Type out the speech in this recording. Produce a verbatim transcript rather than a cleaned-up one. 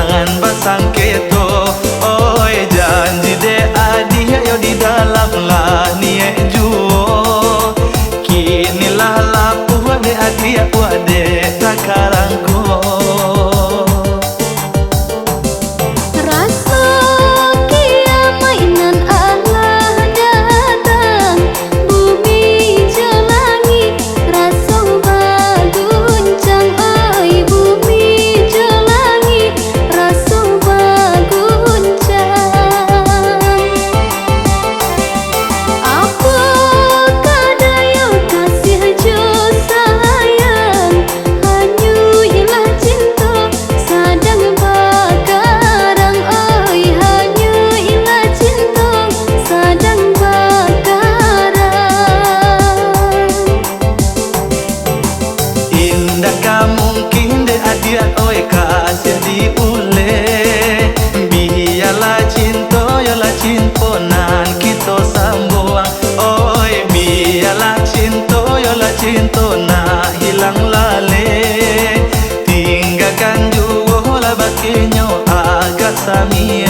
Jangan basangketo, oi, janji dek adiak yo di dalam lah niaik juo. Kini lah lapuah dek adiak, buek dek takarang ko. Raso kiamaik nan alah datang, bumi jo langik raso baguncang, oi, bumi jo langik raso baguncang. Apo ka dayo kasih jo sayang, hanyo ilah cinto sadang bakarang, oi, hanyo ilah cinto sadang bakarang. Indak ka mungkin dek adiak, oi, kasih diuleh. Bialah cinto, yolah cinto nan kito sambuang. Oi, bialah cinto, yolah cinto nak hilang laleh. Tinggakan juo lah bakinyo agak sami.